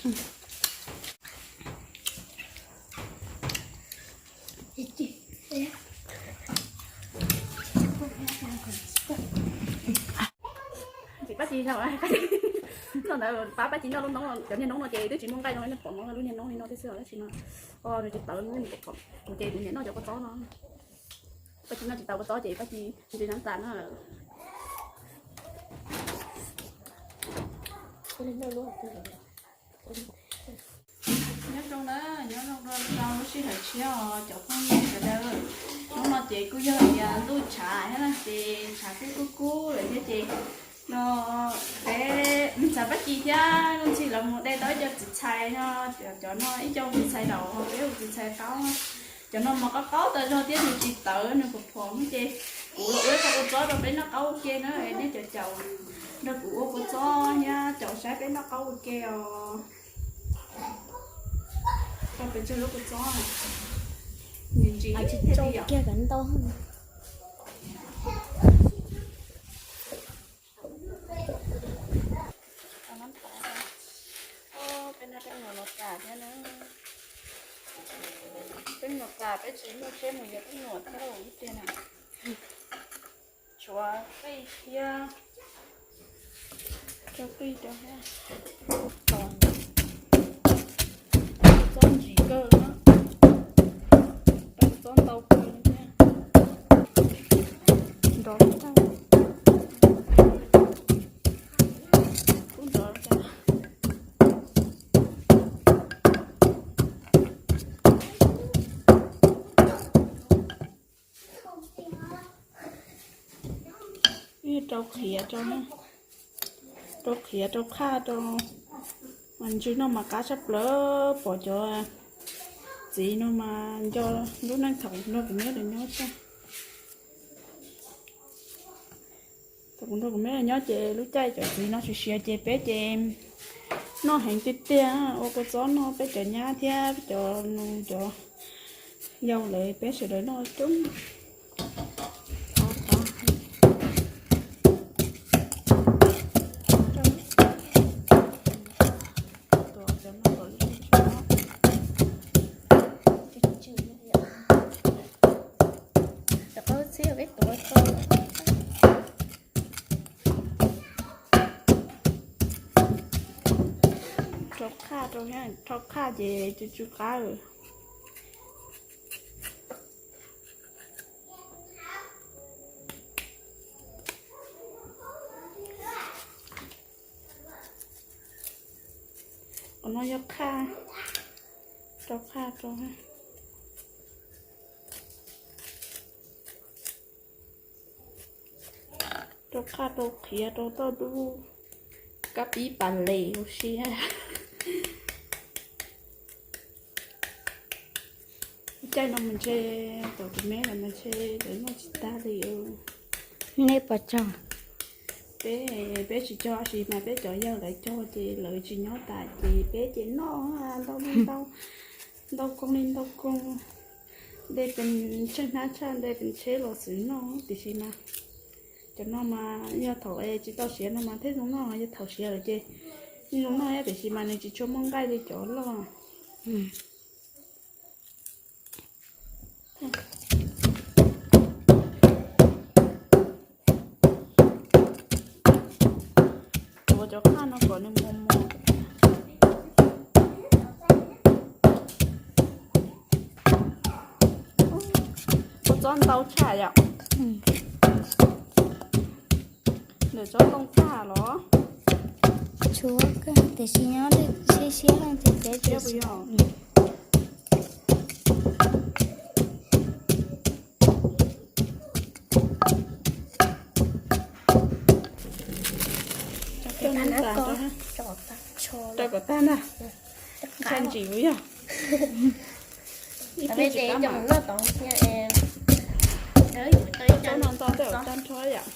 Tsis pab ci, no ntawd pab pab ci noj lub noob, cov niag noob no ces twb tsis muaj nqaij zoo li, pom no lub niag noob li no thiab xwb, tab sis mas nws tsis tawv, kuv ces kuv nyiam noj cov kua txob no. Pab ci noj tsis tau kua txob ces pab ci ntsis nab tas no. Nyob zoo na, nyob zoo rau lub sij hawm tshiab os cov phooj ywg sawv daws. Hnub no ces kuj yog tias ntuj tshav thiab na, ces tshav kuj kub kub lawm thiab ces no peb me ntxhais Paj Ci thiab Nuj Ntxhi lawv mus de tau ib co txiv txhais no, cov no ib co txiv txhais daum ho peb ua txiv txhais qaub. Cov no mas qaub qaub tas zog thiab nws tsis tawv nws phom phom ces kuv los ua ib qho kua txob rau peb noj qaub ua ke na, nej caum caum nrog kuv ua kua txob thiab caum saib peb noj qaub ua ke os. Rau peb tseg lub kua txob ntsis ntsis thiab li yom. Peb noj peb nuam nuam tas thiab na. Peb nuam tas peb tsis muaj siab mus yuav peb nuam thiab ib pliag na. Tshuav qij thiab, rau qij rau thiab. Txob ntsim kawg na, tau txob ntau kawg li thiab. Nrov tag, kub nrov tag. Rau qhiav rau, rau qhiav rau qhaj rau. Mas ntsws no mas qab tshaj plaws, pom cov txiv no mas nco lub neej thaum nrog kuv me nyuam nyob xwb. Thaum kuv nrog kuv me nyuam nyob ces lub caij cov txiv no siav siav ces peb ces noj heev tiag tiag, ua kua txob noj peb cov nyab thiab cov nus cov yau lawv peb sawv daws noj coob. Rau qhaj rau, rau qhaj ces tsw tsw qab lawm. Qhov no yog qhaj, rau qhaj rau, rau qhaj rau qhiav rau toj dub, kab pib pas les ua si. Caij no mas ntshe tom tus me lawm mas ntshe lawv noj tsis tag li. Nej puas cog? Peb, peb tsis cog sis mas peb cov yawg lawv cog ces lawv tsis nyob tas ces peb ces noj ntau li ntau, ntau koo li ntau koo. De pes tsawg hnab tshaj de pes tsheb los xwb noj tiam sis mas cov no mas yog thaum tsis tau siav no mas thiaj zoo noj, yog thaum siav lawm ces yeej zoo noj thiab tiam sis mas nws tsis tshua muaj nqaij li cov loj. Tuav cov qhaj no kom nws mos mos. Kua txob ntau tshaj yom. Ntawm tsob ntoo tag los? Tshuav kawg tiam sis nyob siab siab ces peb siab puas yog? Rau kom tag na. Tag ntsim yog. Ib pliag tsis qab mas. Tsob no nto tej zaum tag nrho yom.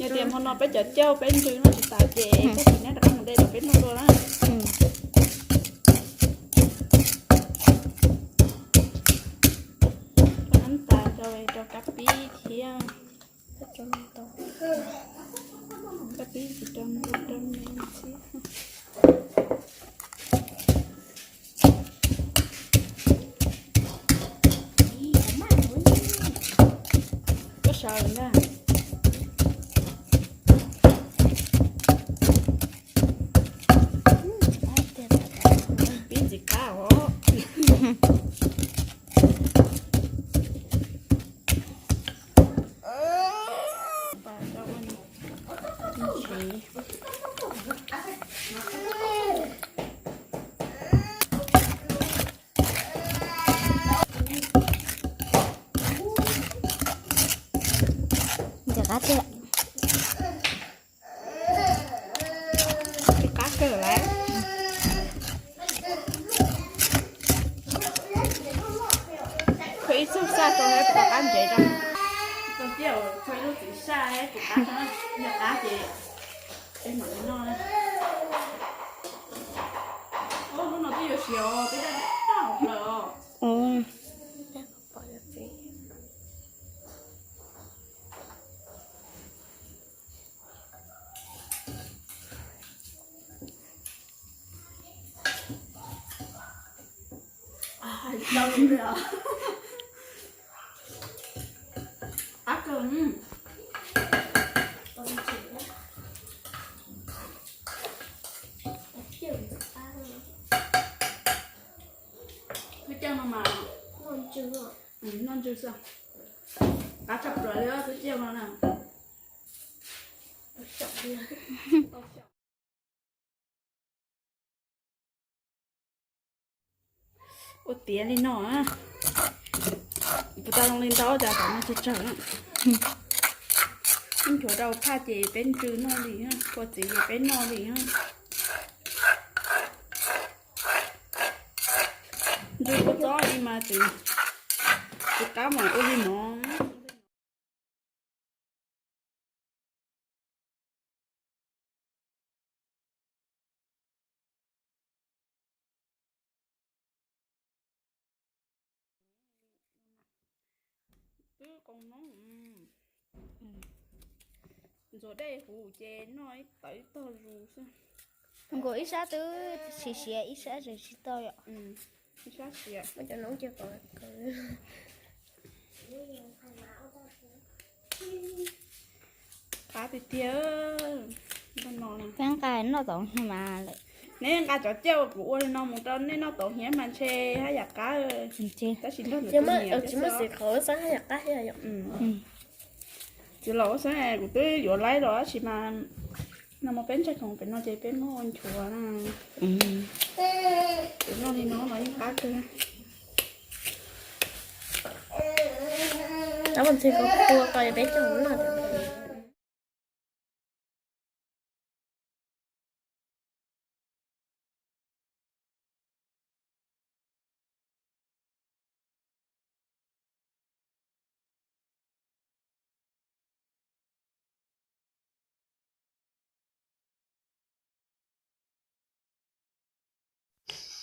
Yog tias hmo no peb cov cauj peb ntsws noj tsis tas ces peb tsis neb rov qab mus de los peb noj dua na. Rau nab tas rau, rau kab pib thiab. Kab pib tsis rau, rau me ntsis. Tsaws ntag. Pib ntxiv qab os. Ntxim qab tiag. Qab kawg lawm. Khuv ib txoj saj rau, rov qab ntsev rau. Tau tiaj, khuv ib lub txim saj, kuv qab, yog qab ces es mam li noj na. Lub no twb yuav siav, twb daj daj hauv plawv os. Qab kawg. Twb coj no mas noj ntsws xwb. Qab tshaj plaws li twb coj no na. Ua tiav li no, puas tau zoo li ntau cas tom no tsawg tsawg. Nchuav rau phaj ces peb ntsws noj li, kua txiv ces peb noj li. Ntsws kua txob li mas tseem, tsis qab mas ua li no. Twb qoo noob. Ntxuav dej huv ces noj ib tawv ib tog zus xwb. Nkaus ib sab twb siav siav, ib sab tseem tsis tau yom. Ib sab siav. Qab tiag tiag. Peb nqa noj tau hiav mas lawm. Neb nqa cov caj uas kuv ua li no mus rau nej noj tau hiav mas ntshe haj yam qab. Tab sis nrog ntawm tus niam tsis muaj xim qhov xeeb haj yam qab thiab yom. Tsis los ua xeeb kuv twb yuav laib los tab sis mas no mas peb ntshai khoom pem no ces peb muab ua nchuav na. Kuv noj li no los yeej qab kawg. Tab mas ntshe koj pua ko peb coj mus noj.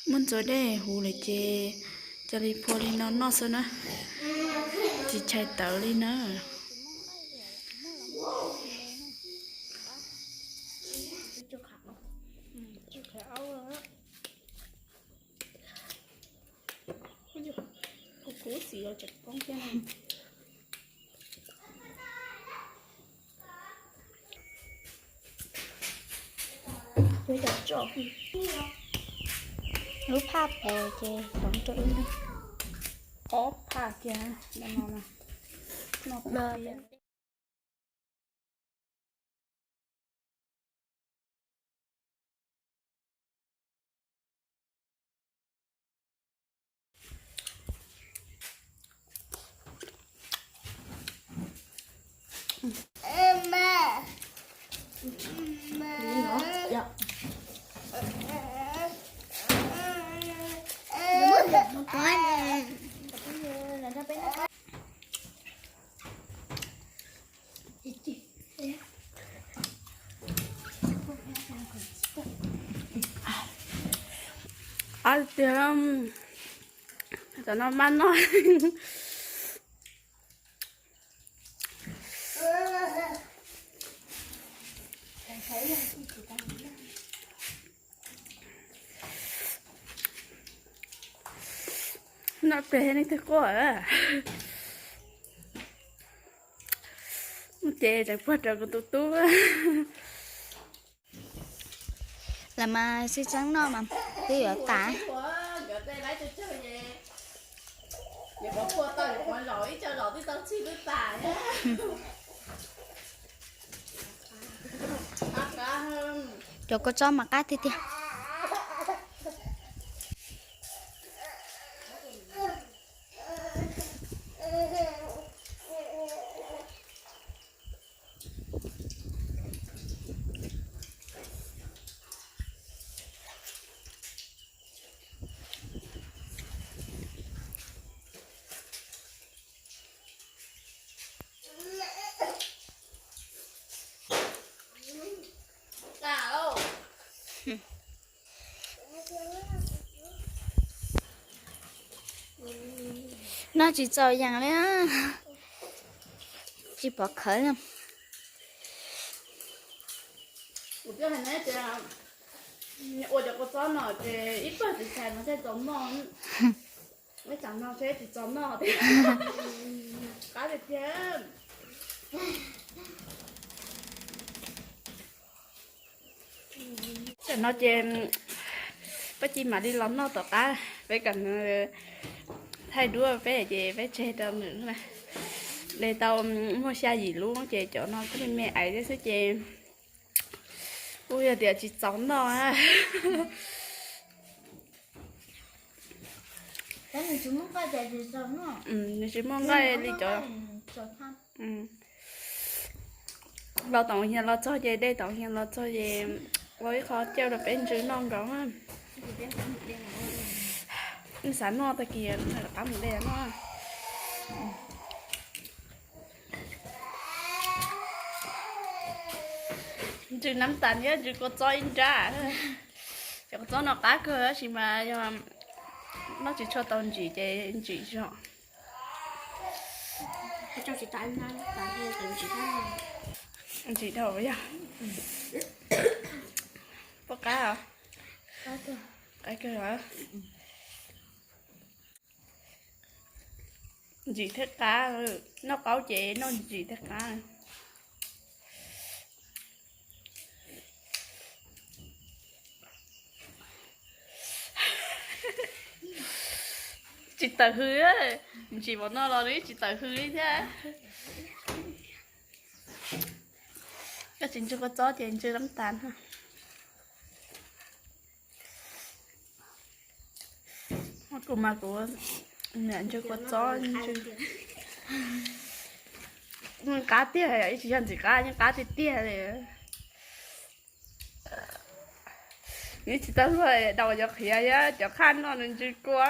Muab ntxuav dej huv lawm ces cia li phua li no noj xwb na, tsis tshais tawv li na. Kuv kuv xim los tseem poob thiab. Lub phaj puas ces tau rau ib lub. Ob phaj kiag no no. Ab tiag, tam no maj noj. Noj tiag nej twg quaj. Ces tseem puag rau kuv tus tub. Lawv mas sib txeeb noj mas twb yuav tas. Cov kua txob mas qab tiag tiag. Noj tsis txaus yees li, tsis pom khawv li. Ua cov kua txob no ces ib pawg txiv tshais no thiaj txaus noj. Ib tsam no seb tsis txaus noj tiag. Qab tiag tiag. Tam no ces Paj Ci mam li los noj tom qab, peb kom nws thaij duab peb ces peb tseg rau nws na. De tau muaj xya yim lub ces cov no kuj me me aiv thiab xwb ces kuj yog tias tsis txaus noj. Nws tsis muaj nqaij li cov. Los tom hias los txog ces, de tom hias los txog ces ua ib qho cauj rau peb ntsws noj nkaus. Xav noj tag kis rov qab mus de noj. Ntsws nab tas thiab ntsws kua txob ib nrab. Cov kua txob no qab kawg tab sis mas yog noj tsis tshua tau ntsim ces ntsim zog. Ntsim dhau yog. Poj qab os. Qab kawg. Ntsim thiab qab, noj qaub ces noj ntsim thiab qab. Tsis tawm hws, ntsim npaum no los nws tsis tawm hws li thiab. Koj tsis ntsws kua txob ces ntsws nab tas. Kuv mas kuv niam ntsws kua txob, ntsws qab tiag, ib tsis yog ntxim qab, yeej qab tiag tiag li. Nws tsis tau luag daus cov qhiav thiab cov qhaj noj nws ntsws kua.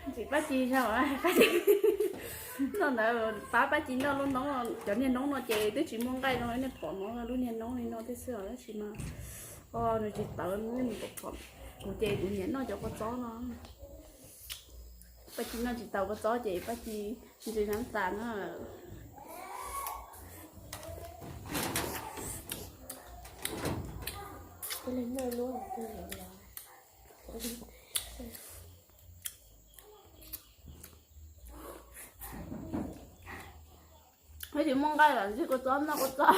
Ntxim Paj Ci, Paj Ci noj ntawd, pab Paj Ci noj lub noob, cov niag noob no ces twb tsis muaj nqaij zoo li nej pom no, lub niag noob li no thiab xwb tab sis mas nws tsis tawv li nej pom. Kuv ces kuv nyiam noj cov kua txob no. Paj Ci noj tsis tau kua txob ces Paj Ci ntsws nab tas no. Twb tsis muaj nqaij los ntsws kua txob noj kua txob.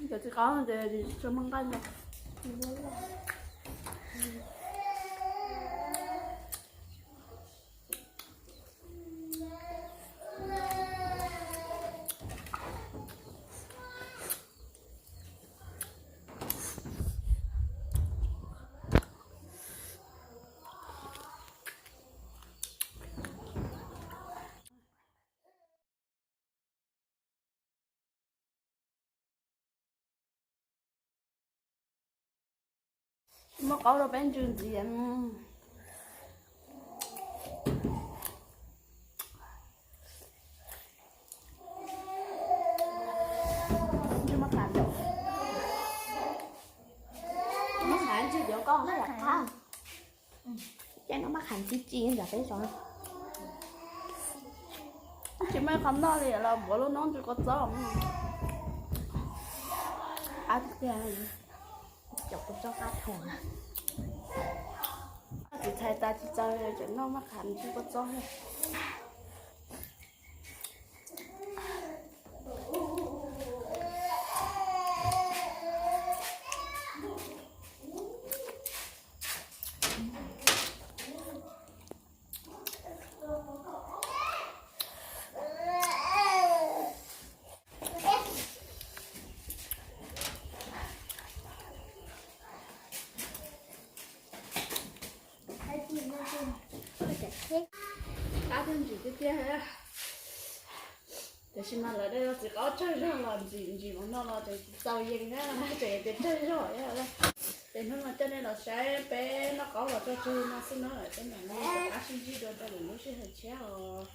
Cov tsis qaub ces tsis muaj nqaij ntag. Muab qaub rau peb ntsws ntxiv. Ntsws maj qham, maj qham ntsws cov koj haj yam qab. Ces no maj qham tib ci ntawm peb zos. Tsis muaj qhov noj li los npuav lub noob ntsws kua txob. Qab tiag, caum kua txob qab dhau. Txiv txhais tas tsis txaus tseem noj maj qhav ntsib kua txob thiab. Qab thiab ntsim tiag tiag. Tiam sis mas lawv dej los txiv qaub tsawg zog los ntsim ntsim mus no los tseem tsis txaus yees na, tseem tias tsawg zog. Ces hnub no coj nej los saib peb noj qaub los txog txog no xwb na, peb mam li rov qab sib ntsib dua rau lwm lub sij hawm tshiab os.